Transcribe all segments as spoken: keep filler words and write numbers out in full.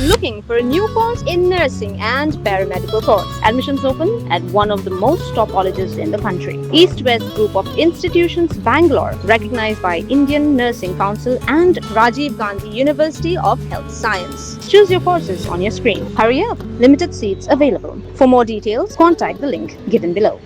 Looking for a new course in nursing and paramedical course? Admissions open at one of the most top colleges in the country. East West Group of Institutions, Bangalore, recognized by Indian Nursing Council and Rajiv Gandhi University of Health Science. Choose your courses on your screen. Hurry up, limited seats available. For more details, contact the link given below.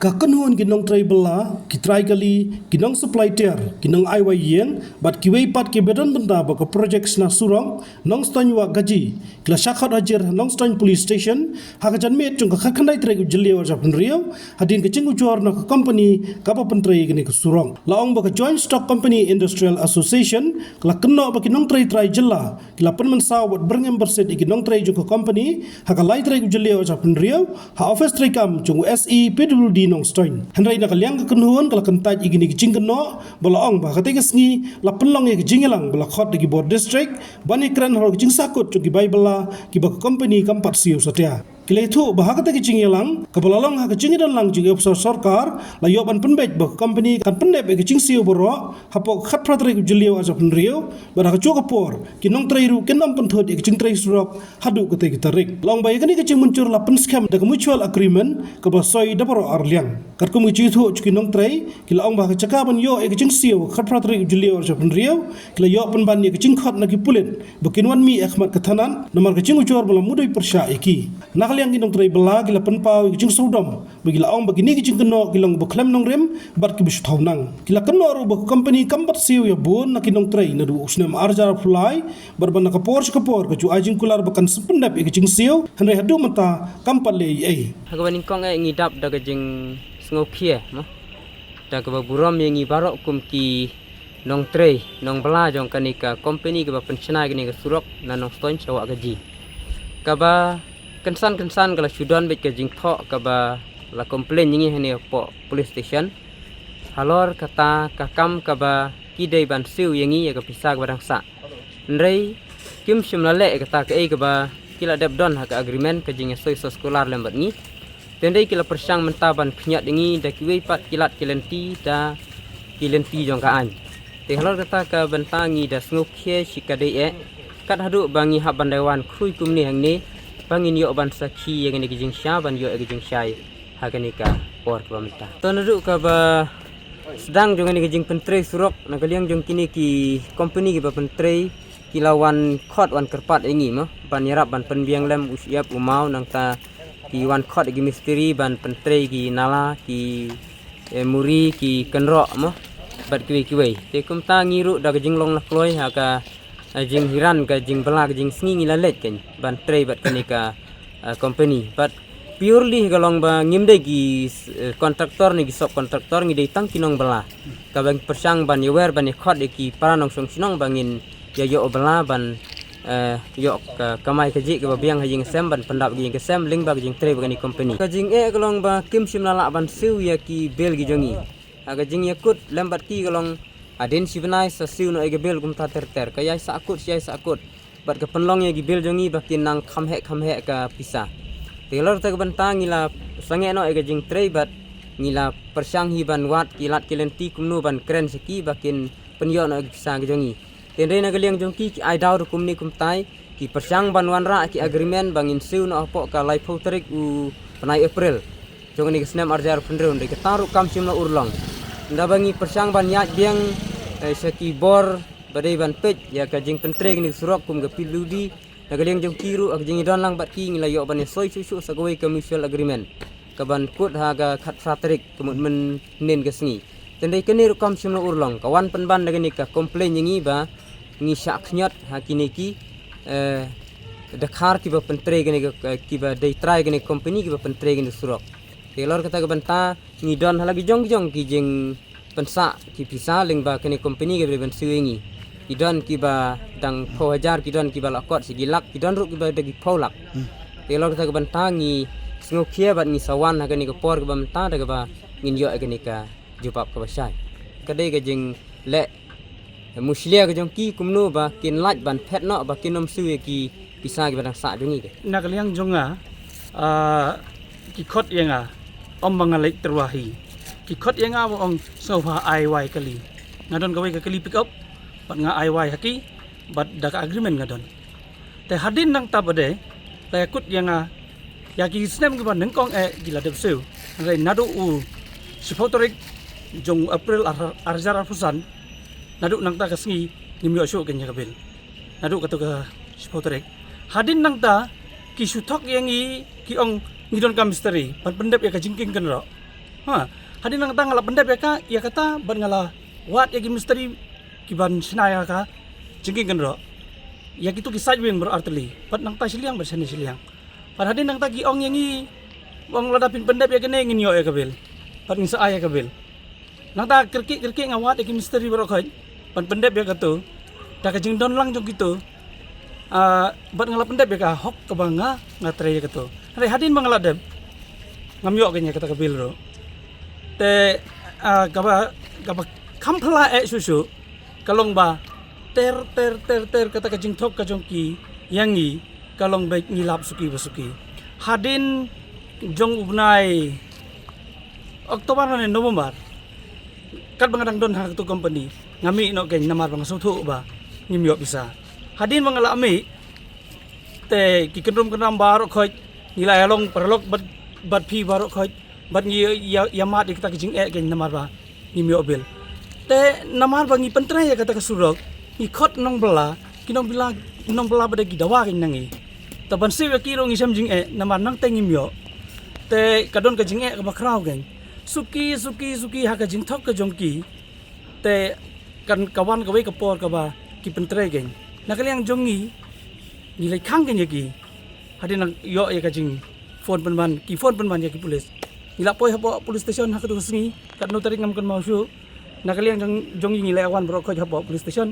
Ka kynhun ki nongtrei bylla, ki trai kali, ki nong supply tiar, ki nong ai wai ïing, bad kiwei pat kiba don bynta bad ka project shna surok, Nongstoiñ Wahkaji, ki la shah khot hajir Nongstoiñ Police Station ha ka janmiet jong ka khatkhyndai tarik u Jylliew arhajar arphew hynriew, hadien ka jingujor na ka company kaba pyntrei ïa kane ka surok. La ong ba ka Joint Stock Company Industrial Association ka la kynnoh ba ki nongtrei trai jylla ki la pynmynsaw bad byrngem byrsit ïa ki nongtrei jong ka company ha ka lai tarik u Jylliew arhajar arphew hynriew ha office treikam jong u S E P W D Nongstoiñ. Hynrei na ka liang ka kynhun ka la kyntait ïa kine ki jingkynnoh, ba la ong ba ha katei ka sngi la pynlong ïa ka jingïalang ba la khot da ki bor district ban ïakren halor ka jingsahkut jong ki bai bylla kiba ka company kam pat siew satia. Ki la ïathuh ba ha katei ka jingïalang kaba la long ha ka jingïadonlang jong ki ophisar sorkar, la ïoh ban pynbeit ba ka company kan pyndep ïa ka jingsiew baroh hapoh ka khatphra tarik u Jylliew arhajar arphew hynriew, bad ha kajuh ka por ki nongtrei ruh kin ym pynthut ïa ka jingtrei surok haduh katei ka tarik. La ong ba ïa kane ka jingmynjur la pynskhem da ka mutual agreement kaba soi da baroh arliang. Katkum ka jingïathuh jong ki nongtrei, ki la ong ba ha ka jaka ban ïoh ïa ka jingsiew ha ka khatphra tarik u Jylliew arhajar arphew hynriew, ki la ïoh pynban ïa ka jingkhot na ki pulit ba kin wan mih ha khmat ka thanat namar ka jingujor ba la mudui pyrshah ïa ki. Na ka liang ki nongtrei bylla ki la pynpaw ïa ka jingsngewdom ba ki la ong ba kine ki jingkynnoh ki long ba khlem nongrim bad kiba shu thaw nang. Ki la kynnoh ruh ba ka company kam pat siew ïa bun na ki nongtrei naduh u snem arhajar arphew lai, bad ba na ka por sha ka por ka ju ai jingkular ba kan sa pyndep ïa ka jingsiew, hynrei haduh mynta kam pat leh ei ei. Ha kaba nyngkong eh ngi dap da ka jingsngewkhia mo, da kaba burom ïa ngi baroh kum ki nongtrei nongbylla jong kane ka company kaba pynshna ïa kane ka surok na Nongstoiñ sha Wahkaji. Kaba kynsan kynsan ka la shu don beit ka jingthoh kaba la complain ïa ngi hangne hapoh police station. Halor kata ka kam kaba ki dei ban siew ïa ngi ïa ka pisa kaba dang sah. Hynrei kim shym la leh ïa kata kaei kaba ki la dep don ha ka agreement ka jingïasoi soskular lem bad ngi. Te hynrei ki la pyrshang mynta ban khñiot ïa ngi da kiwei pat ki lad ki lynti da ki lynti jong ka aiñ. Te halor kata ka bynta ngi da sngewkhia shikatdei eh, kat haduh ba ngi hap ban da wan khrui kumne hangne ba ngin ïoh ban sakhi ïa kane ka jingshisha, ban ïoh ïa ka jingshai ha kane ka por kaba mynta. To naduh kaba sdang jong kane ka jingpyntrei surok na ka liang jong kine ki company kiba pyntrei, ki la wan khot wan kyrpad ïa ngi mo ban ïarap ban pynbiang lem u shyiap u maw, nangta ki wan khot ïa ki mistri ban pyntrei ki nala, ki, eh, muri, ki kynroh mo, bad kiwei kiwei. Te kumta ngi ruh da ka jinglong lakloi ha ka, eh, jinghiran ka jingbylla ka jingsngi ngi la leit kein ban trei bad kane ka, eh, company. Bad purely ka long ba ngim dei ki, eh, contractor ne ki sub contractor, ngi dei tang ki nongbylla. Kaba ngi pyrshang ban ïawer ban ïakhot ïa ki para nongshong shnong ba ngin ïa ïoh bylla ban, eh, ïoh ka kamai kajih kaba biang ha ïing sem ban pyndap ïa ka ïing ka sem lyngba ka jingtrei bad kane company. Ka jingeh ka long ba kim shym la lah ban siew ïa ki bill ki jong ngi. Ha ka jingïakut lem bad ki ka long hadien shi bnai sa siew noh ïa ka bill kumta ter ter, ka ïai sahkut shi ïai sahkut. Bad ka pynlong ïa ki bill jong ngi ba kin nang kham heh kham heh ka pisa. Te halor kata ka bynta ngi la sangeh noh ïa ka jingtrei bad ngi la pyrshang hi ban wad ki lad ki lynti kumno ban kren sha ki ba kin pynïoh noh ïa ka pisa ka jong ngi. Te hynrei na ka liang jong ki, ki ai daw ruh kumne kumtai, ki pyrshang ban wanrah ki agreement ba ngin siew noh hapoh ka laiphew tarik u bnai April jong kane ka snem arhajar arphew hynriew, hynrei kata ruh kam shym la urlong. Ynda ba ngi pyrshang ban ïaid biang, eh, sha ki bor ba dei ban peit ïa ka jingpyntrei kane ka surok kum ka P W D, na ka liang jong ki ruh ha ka jingïadon lang bad ki ngi la ïoh ban ïasoi shuh shuh sa kawei ka mutual agreement kaban kut ha ka khatphra tarik ka mut mynhynnin ka sngi. Te hynrei kane ruh kam shym la urlong, ka wan pynban da kane ka complain ïa ngi ba ngi shah khñiot ha kine ki, eh, dkhar kiba pyntrei kane ka, kiba dei trai kane ka company kiba pyntrei kane ka surok. Te halor kata ka bynta ngi don ha la ki jong ki jong ki jingpynsah ki pisa lyngba kane ka company kaba dei ban siew ïa ngi. Ki don kiba dang phew hajar, ki don kiba la kot shi ki lak, ki don ruh kiba da ki phew lak. Te halor kata ka bynta ngi sngewkhia bad ngi sa wan ha kane ka por kaba mynta da kaba ngin ïoh ïa kane ka jubab kaba shai. Ka dei ka jingleh mushlia ka jong ki kumno ba kin lait ban phet noh ba kin ym siew ïa ki pisa kiba dang sah jong ngi. Na ka liang jong nga, ah, ki khot ïa nga, ym ba nga leit tyrwa hi. Ki khot ïa nga ba ong sngewbha ai wai kali. Nga don kawei ka kali pick up bad nga ai wai ha ki bad da ka agreement nga don. Hadien nangta pat de la ïakut ïa nga ïa ki snem kiba nyngkong eh ki la dep siew. Hynrei naduh u shiphew tarik jong u April ar, ar hajar arphew san, naduh nangta ka sngi ngim ïoh shuh kein ïa ka bill. Naduh katu ka shiphew tarik. Hadien nangta ki shu thok ïa ngi, ki ong ngi donkam mistri ban pyndep ïa ka jingkieng kynroh. Ha, hadien nangta nga la pyndep ïa ka, ïa kata, bad nga la wad ïa ki mistri kiban shna ïa ka jingkieng kynroh. Ïa kitu ki side wing baroh artylli, bad nangta shiliang bad shane shiliang. Bad hadien nangta ki ong ïa ngi, ong lada phin pyndep ïa kane ngin ïoh ïa ka bill, bad ngin sa ai ïa ka bill. Nangta kyrkieh kyrkieh nga wad ïa ki mistri baroh khoit ban pyndep ïa katu. Da ka jingdon lang jong kitu, ah, bad nga la pyndep ïa ka hok kaba nga, nga trei ïa katu. Hynrei hadien ba nga la dep, ngam ïoh kein ïa kata ka bill ruh. Te, ah, kaba, kaba kham phylla eh shuh shuh ka long ba ter ter ter ter kata ka jingthok ka jong ki ïa ngi ka long ba ngi lap suki ba suki. Hadien jong u bnai October ne November, katba nga dang don ha katu company, nga mih noh kein namar ba nga sngewthuh ba ngim ïoh pisa. Hadien ba nga la mih, te ki kynrum kynram baroh khoit ngi la ïalong paralok bad, bad phi baroh khoit, bad ngi ïa, ïa mad ïa kata ka jingeh kein namar ba ngim ïoh bill. Te namar ba ngi pyntrei ïa kata ka surok, ngi khot nongbylla, ki nongbylla, nongbylla ba dei ki dawa kein na ngi. Te ban siew ïa ki ruh ngi shem jingeh namar nangta ngim ïoh. Te ka don ka jingeh kaba khraw kein. Suki, suki, suki ha ka jingthok ka jong ki. Te kan ka wan kawei ka por kaba ki pyntrei kein. Na ka liang jong ngi, ngi leit khang kein ïa ki. Hadien nang ïoh ïa ka jingphone pynban, ki phone pynban ïa ki pulit. Ngi la poi hapoh police station ha katu ka sngi, katno tarik ngam kynmaw shuh. Na ka liang jong, jong ngi, ngi la wan baroh khoit hapoh police station.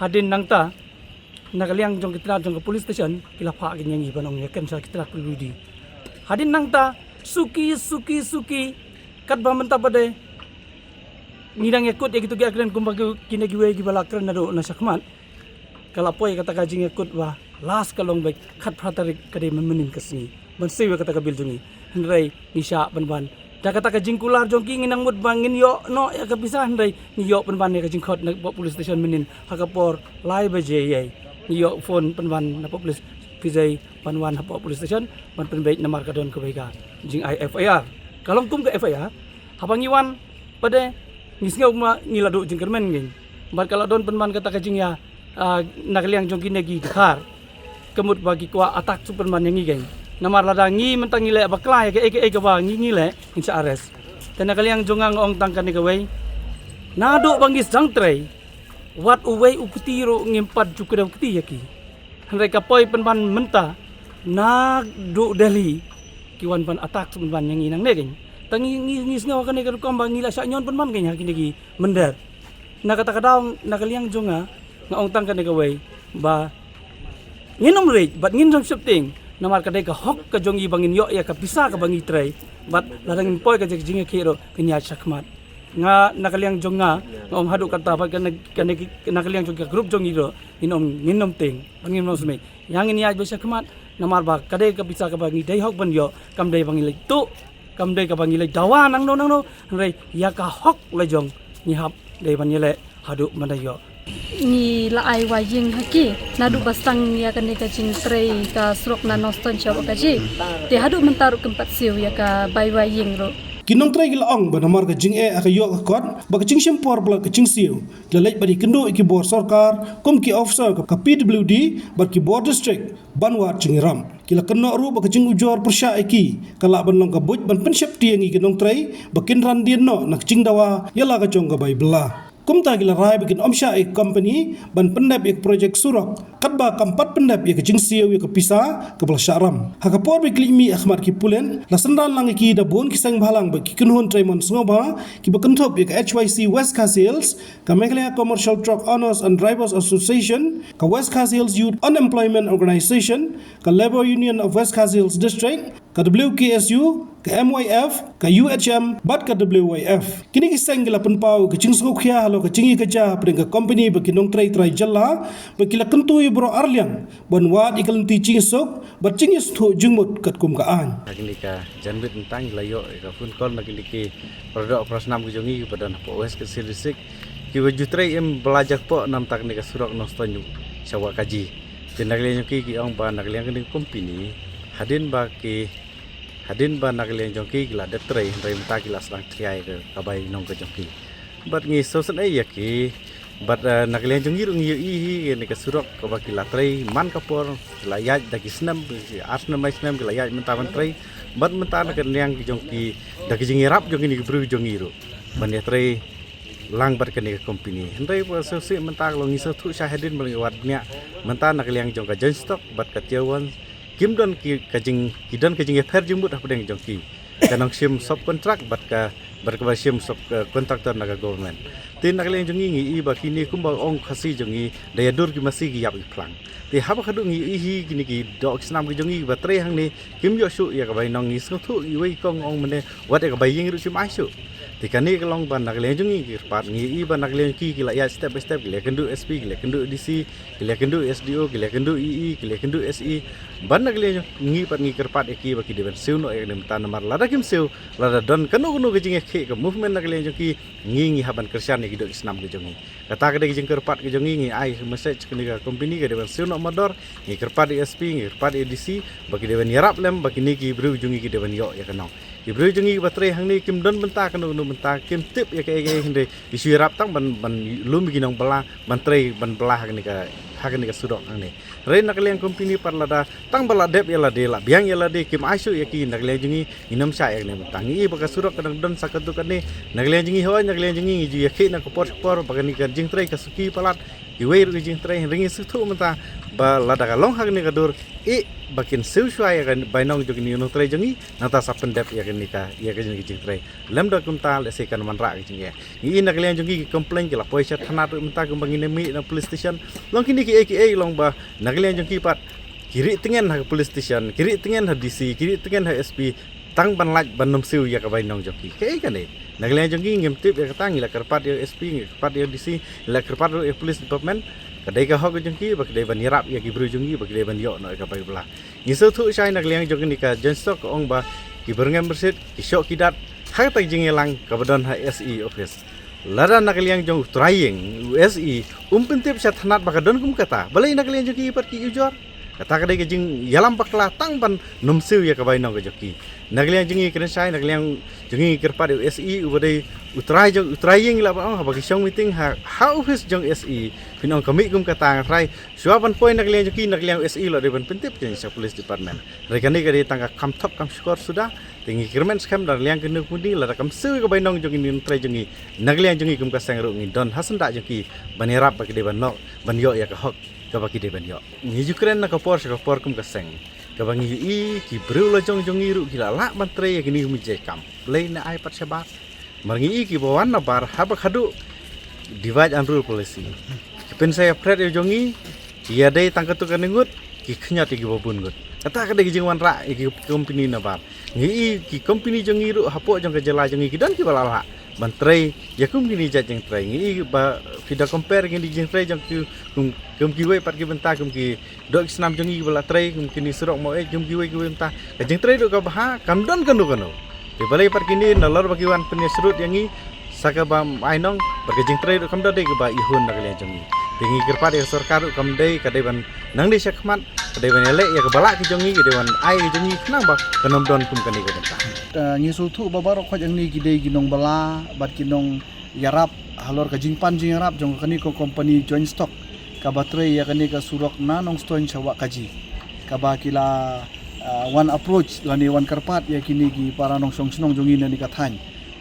Hadien nangta, na ka liang jong ki tnat jong ka police station, ki la phah kein ïa ngi ban ong ïa ken sha ki tnat P W D. Hadien nangta, suki, suki, suki, katba mynta pat de ngi dang ïakut ïa kitu ki akren kumba ki, kine kiwei kiba la kren naduh na shakhmat. Ka la poi kata ka jingïakut ba last ka long ba khatphra tarik ka dei mynhynnin ka sngi ban siew ïa kata ka bill jong ngi. Hynrei ngi shah pynban da kata ka jingkular jong ki, ngi nang mut ba ngin ïoh noh ïa ka pisa, hynrei ngi ïoh pynban ïa ka jingkhot napoh police station mynhynnin ha ka por lai baje ïa. Ngi ïoh phone pynban napoh police, phi jai ban wan hapoh police station ban pynbeit namar ka don kawei ka jingai F I R. Ka long kum ka F I R. Haba ngi wan pat de ngi sngew ma ngi la duh jingkyrmen kein. Bad ka la don pynban kata ka jingïa, ah, na ka liang jong kine ki dkhar. Ka mut ba ki kwah attack suk pynban ïa ngi kein. Namar lada ngi mynta ngi leh bakla ïa kaei kaei kaba ngi, ngi leh, ngin sa arrest. Te na ka liang jong nga nga ong tang kane kawei. Naduh ba ngi sdang trei, wat uwei u kti ruh ngim pat ju kdew kti ïa ki. Hynrei ka poi pynban mynta naduh Delhi ki wan ban attack suk pynban ïa ngi nangne kein. Te ngi, ngi, ngi sngew kane ka rukom ba ngi la shah ñion pynban kein ha kine ki mynder. Na kata ka daw na ka liang jong nga, nga ong tang kane kawei ba ngin ym rit bad ngin ym sheptieng, namar ka dei ka hok ka jong ngi ba ngin ïoh ïa ka pisa kaba ngi trei. Bad lada ngin poi ka jingïakhih ruh ngin ïaid shakhmat. Nga na ka liang jong nga, nga ong haduh katta bad kane, kane, na ka liang jong ka group jong ngi ruh ngin ym, ngin ym tieng bad ngin ym smit. Ïa ngin ïaid beit shakhmat, namar ba ka dei ka pisa kaba ngi dei hok ban ïoh, kam dei ba ngi leit tuh, kam dei kaba ngi leit dawa nangno nangno, hynrei ïa ka hok la jong ngi hap dei ban ïaleh haduh ban da ïoh. Ngi la ai wai ïing ha ki naduh ba sdang ïa kane ka jingtrei ka surok na Nongstoiñ sha Wahkaji. Te haduh mynta ruh kim pat siew ïa ka bai wai ïing ruh. Ki nongtrei ki la ong ba namar ka jingeh ha ka ïoh ka kot bad ka jingshim por palat ka jingsiew, ki la leit ban ïakynduh ïa ki bor sorkar kum ki officer ka P W D bad ki bor district ban wad jingïarap. Ki la kynnoh ruh ba ka jingujor pyrshah ïa ki ka lah ban long ka buit ban pynsheptieng ïa ki nongtrei ba kin ran dien noh na ka jingdawa ïa la ka jong ka bai bylla. Kumta ki la rai ba kin ym shah ïa ka company ban pyndep ïa ka projek surok katba kam pat pyndep ïa ka jingsiew ïa ka pisa kaba la shah ram. Ha ka por ba ki leit mih ha khmat ki pulit, la synran lang ïa ki da bun ki seng bhalang bad ki kynhun trei mon sngewbha kiba kynthup ïa ka H Y C West Khasi Hills, ka Meghalaya Commercial Truck Owners and Drivers Association, ka West Khasi Hills Youth Unemployment Organisation, ka Labour Union of West Khasi Hills District, ka W K S U, ka M Y F, ka U H M bad ka W Y F. Kine ki seng ki la pynpaw ka jingsngewkhia halor ka jingïakajia hapdeng ka company bad ki nongtrei trai jylla, bad ki la kyntu ïa baroh arliang ban wad ïa ka lynti jingsuk bad jingïasngewthuh jingmut katkum ka aiñ. Ha kane ka janmiet mynta ngi la ïoh ïa ka phone call na kine ki para doh para snam ki jong ngi kiba don hapoh West Khasi Hills District, kiba ju trei im ba la jakpoh namar kane ka surok Nongstoiñ sha Wahkaji. Te na ka liang jong ki ki ong ba na ka liang ka company hadien ba ki hadien ba na ka liang jong ki ki la dep trei hynrei mynta ki la sdang thia ïa ka bainong ka jong ki. Bad ngi sngewsynei ïa ki bad na ka liang jong ngi ruh ngi ïohi hi ïa kane ka surok kaba ki la trei man ka por, ki la ïaid da ki snem, ar snem lai snem ki la ïaid mynta ban trei. Bad mynta na ka liang ki jong ki da ki jingïarap jong kine ki briew jong ngi ruh ban ïatrei lang bad kane ka company. Hynrei ba sngewsih mynta ka long ngi sngewthuh shai hadien ba ngi wad bniah mynta na ka liang jong ka Joint Stock bad ka Tier one kim don ki ka jing ki don ka jingïapher jingmut hapdeng jong ki, ka nongshim sub contract bad ka bad kaba shim sub contractor na ka government. Te na ka liang jong ngi ngi i ba kine kumba ong Khasi jong ngi da ïa dur ki masi ki ïap ki phlang. Te haba khadduh ngi ïohi kine ki doh ki snam ki jong ngi ba trei hangne kim ïoh shuh ïa ka bainong, ngi sngewthuh iwei i kong ong mynne wat ïa ka bai ïing ruh kim ai shuh. Te kane ka long ba na ka liang jong ngi ki kyrpad, ngi i ba na ka liang jong ki ki la ïaid step by step, ki la ïakynduh SP, ki la ïakynduh DC, ki la ïakynduh SDO, ki la ïakynduh EE, ki la ïakynduh SE. Bad na ka liang jong ngi pat ngi kyrpad ïa ki ba ki dei ban siew noh ïa kane mynta namar lada kim siew, lada don kano kano ka jingïakhih ka movement na ka liang jong ki, ngi ngi hap ban kyrshan ïa ki doh ki snam ki jong ngi. Kata ka dei ka jingkyrpad ka jong ngi, ngi ai message kane ka company ka dei ban siew noh mardor. Ngi kyrpad ïa SP, ngi kyrpad ïa DC ba ki dei ban ïarap lem ba kine ki briew jong ngi ki dei ban ïoh ïa ka nong. Ki briew jong ngi ba trei hangne kim don bynta kano kano bynta, kim tip ïa kaei kaei, hynrei ki shu ïarap tang ban ban lum ïa ki nong bylla ban trei ban bylla ha kane ka ha kane ka surok hangne. Hynrei na ka liang company pat lada tang ba la dep ïa lade, la biang ïa lade, kim ai shuh ïa ki, na ka liang jong ngi ngin ym shah ïa kane bynta. Ngi i ba ka surok ka dang don sa katto katne. Na ka liang jong ngi hooid, na ka liang jong ngi ngi ju ïakhih na ka por sha ka por ba kane ka jingtrei ka suki palat. Kiwei ruh ki jingtrei, hynrei ngi sngewthuh mynta ba lada ka long ha kane ka dur, i ba kin siew shuwa ïa ka bainong jong kine ki nongtrei jong ngi, nangta sa pyndep ïa kane ka ïa kane ka jingtrei. Lymda kumta lehse kan wanrah ka jingeh. Ngi i na ka liang jong ngi ki complain ki la poi sha thanat ruh mynta kumba ngin ïa mih na police station. Long kine kiei kiei long ba na ka liang jong ki pat ki rieh tngen ha ka police station, ki rieh tngen ha DC, ki rieh tngen ha SP, tang ban lait ban ym siew ïa ka bainong jong ki. Kaei kane? Na ka liang jong ngi ngim tip ïa kata, ngi la kyrpad ïa SP, ngi kyrpad ïa DC, ngi la kyrpad ruh ïa police department. Ka dei ka hok jong ki ba ki dei ban ïarap ïa ki briew jong ngi ba ki dei ban ïoh noh ïa ka bai bylla. Ngi sngewthuh shai na ka liang jong kane ka Joint Stock ka ong ba ki byrngem byrsit ki shoh ki dat ha kata ka jingïalang kaba don ha SE office. Lada na ka liang jong u trai ïing u SE um pyntip sha thanat ba ka don kum kata, balei na ka liang jong ki pat ki ujor? Kata ka dei ka jingïalam bakla tang ban ym siew ïa ka bainong ka jong ki. Na ka liang jong ngi kren shai, na ka liang jong ngi kyrpad ïa u SE uba dei u trai jong u trai ïing, lah ban ong haba ki shong meeting ha ha office jong SE phin ong ka mih kum kata, nga trai shuwa ban poi na ka liang jong ki, na ka liang u SE la dei ban pyntip sha police department. Hynrei kane ka dei tang ka kam thok kam shukor suda. Te ngi kyrmen skhem da ka liang kane ka company, lada kam siew ïa ka bainong jong ngi, ngi nongtrei jong ngi, na ka liang jong ngi kum ka seng ruh ngi don ha syndah jong ki ban ïarap ba ki dei ban noh ban ïoh ïa ka hok kaba ki dei ban ïoh. Ngi ju kren na ka por sha ka por kum ka seng kaba ngi ïohi ki briew la jong jong ngi ruh ki la lah ban trei ïa kine ki mujai kam. Balei na ai pat shabar? Mar ngi i kiba wan nabar haba khadduh divide and rule policy. Ki pynshai ïa pret ïa jong ngi, ki ïadei tang katto katne ngut, ki khñiot ïa kiba bun ngut. Kata ka dei ka jingwanrah ïa ki company nabar. Ngi i ki company jong ngi ruh hapoh jong ka jylla jong ngi ki don kiba la lah ban trei ïa kum kine jait jingtrei. Ngi i ba phi da compare kine jingtrei jong ki kum, kum kiwei pat ki bynta kum ki doh ki snam jong ngi kiba la trei kum kine surok Maweit kum kiwei kiwei mynta. Ka jingtrei ruh ka bha, kam don kano kano. Te balei pat kine nalor ba ki wan pynïasyrut ïa ngi sa kaba ai nong, bad ka jingtrei ruh kam da dei kaba ihun na ka liang jong ngi. Te ngi kyrpad ïa ka sorkar ruh kam dei ka dei ban nang dei shakhmat, ka dei ban ïaleh ïa kaba lah ki jong ngi, ka dei ban ai ki jong ngi khnang ba kan ym don kum kane ka bynta. Ngi sngewthuh ba baroh khoit hangne ki dei ki nongbylla bad ki nong ïarap halor ka jingpan jingïarap jong kane ka company Joint Stock kaba trei ïa kane ka surok na Nongstoiñ sha Wahkaji, kaba ki la, ah, wan approach lane wan kyrpad ïa kine ki para nongshong shnong jong ngi na kane ka thaiñ.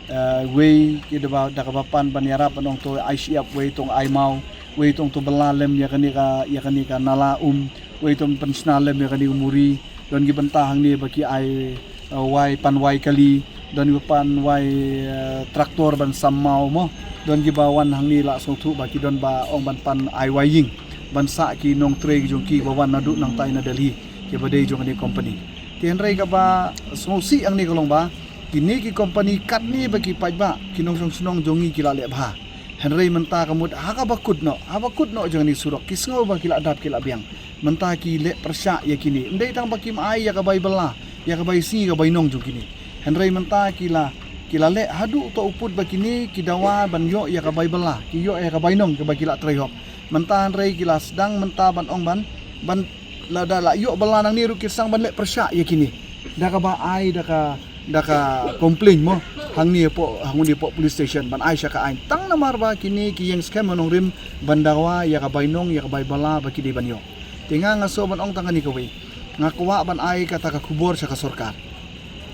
Ah, wei ki da ba, da kaba pan ban ïarap ban ong to ai shyiap, wei to ai maw, wei to to bylla lem ïa kane ka, ïa kane ka nala um, wei to pynshna lem ïa kane ka muri. Don ki bynta hangne ba ki ai, eh, wai, pan wai kali, don kiba pan wai, eh, traktor ban sam maw mo. Don kiba wan hangne la sngewthuh ba ki don ba ong ban pan ai wai ïing ban sah ki nongtrei ki jong ki ba wan naduh nangtai na Delhi, kiba dei jong kane company. Te hynrei kaba sngewsih hangne ka long ba kine ki company katne ba ki paidbah ki nongshong shnong jong ngi ki la leh bha. Hynrei mynta ka mut ha kaba kut noh, ha ba kut noh jong kane surok ki sngew ba ki la dap ki la biang. Mynta ki leh pyrshah ïa kine. Ym dei tang ba kim ai ïa ka bai bylla, ïa ka bai sngi, ka bai nong jong kine. Hynrei mynta ki la, ki la leh haduh to u pud ba kine ki dawa ban ïoh ïa ka bai bylla, ki ïoh ïa ka bai nong kaba ki la trei hok. Mynta hynrei ki la sdang mynta ban ong ban, Ban la da la ïoh bala nangne ruh ki sdang ban leh pyrshah ïa kine. Da kaba ai da ka da ka complain mo hangne hapoh hangne hapoh police station ban ai sha ka aiñ. Tang namar ba kine ki ïeng skhem ha nongrim ban dawa ïa ka bainong ïa ka bai bala ba ki dei ban ïoh. Te nga nga sngew ban ong tang kane kawei. Nga kwah ban ai kata ka khubor sha ka sorkar.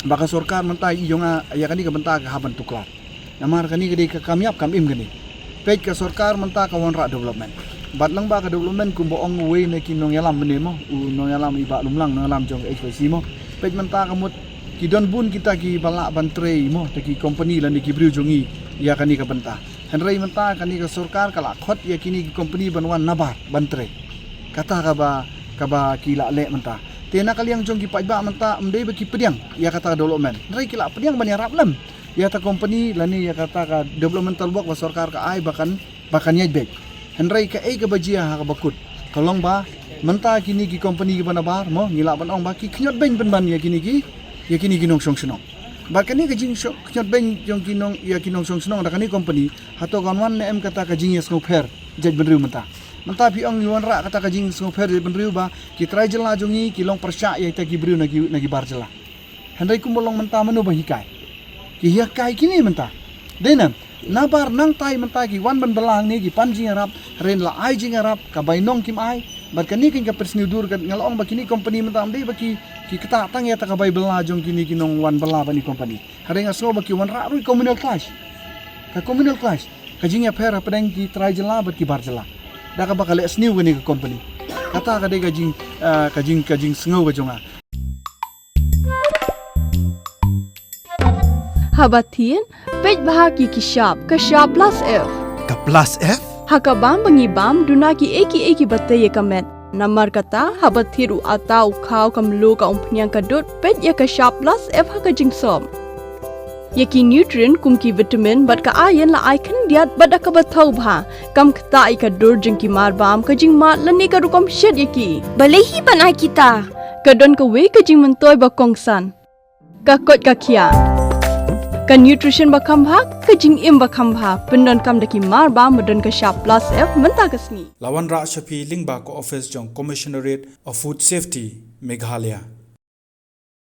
Ba ka sorkar mynta i jong nga ïa kane ka bynta ka hap ban tuklar. Namar kane ka dei ka kam ïap kam im kane. Peit ka sorkar mynta ka wanrah development. Bad lyngba ka development kumba ong uwei na ki nongïalam mynne mo, u nongïalam i Bah Lumlang nongïalam jong ka H Y C mo. Peit mynta ka mut ki don bun kita kiba lah ban trei mo, ta ki company lane ki briew jong ngi ïa kane ka bynta. Hynrei mynta kane ka sorkar ka la khot ïa kine ki company ban wan nabar ban trei. Kata kaba kaba ki la leh mynta. Te na ka liang jong ki paidbah mynta ym dei ba ki pdiang ïa kata ka development. Hynrei ki la pdiang ban ïarap lem ïa ta company lane ïa kata ka developmental work ba sorkar ka ai ba kan ba kan ïaid beit. Hynrei kaei kaba jia ha kaba kut ka long ba mynta kine ki company kiba nabar mo ngi lah ban ong ba ki khñiot beiñ pynban ïa kine ki ïa kine ki nongshong shnong. Bad kane ka jingkhñiot beiñ jong ki nong ïa ki nongshong shnong da kane company hato kan wan ne em kata ka jingïasngewpher jaitbynriew mynta. Mynta phi ong ngi wanrah kata ka jingïasngewpher jaitbynriew ba ki trai jylla jong ngi ki long pyrshah ïa kita ki briew na ki na ki bar jylla. Hynrei kumba long mynta mano ba hikai? Ki hikai kine mynta. Dei na nabar nangtai mynta ki wan ban bylla hangne ki pan jingïarap, hynrei la ai jingïarap ka bainong kim ai. Bad kane kan ka pynsniew dur kan nga la ong ba kine company mynta ym dei ba ki ki ktah tang ïa ta ka bai bylla jong kine ki nongwan bylla ba ni company. Hynrei nga sngew ba ki wanrah ruh communal clash. Ka communal clash ka jingïapher hapdeng ki trai jylla bad ki bar jylla. Da kaba ka leh sniew kane ka company. Kata ka dei ka jing ah, ka jing ka jingsngew ka jong nga. Haba thied, peit bha ki ki shap, ka shap plus F. Ka plus F? Ha ka bam ba ngi bam, duna ki ei ki ei kiba tei ïa ka met. Namar kata, haba thied u ata u khaw ka mluh ka umphniang ka dud, peit ïa ka shap plus F ha ka jingsop. Ïa ki nutrient kum ki vitamin bad ka iron la ai khyndiat bad da kaba thaw bha. Kam ktah ïa ka dur jong ki mar bam ka jingmad lane ka rukom shet ïa ki. Balei hi ban ai kita? Ka don kawei ka jingmyntoi ba kongsan. Ka koit ka khiah. Ka nutrition ba kham bha, ka jingim ba kham bha. Pyndonkam da ki mar bam ba don ka shap plus F mynta ka sngi. La wanrah sha phi lyngba ka office jong Commissionerate of Food Safety, Meghalaya.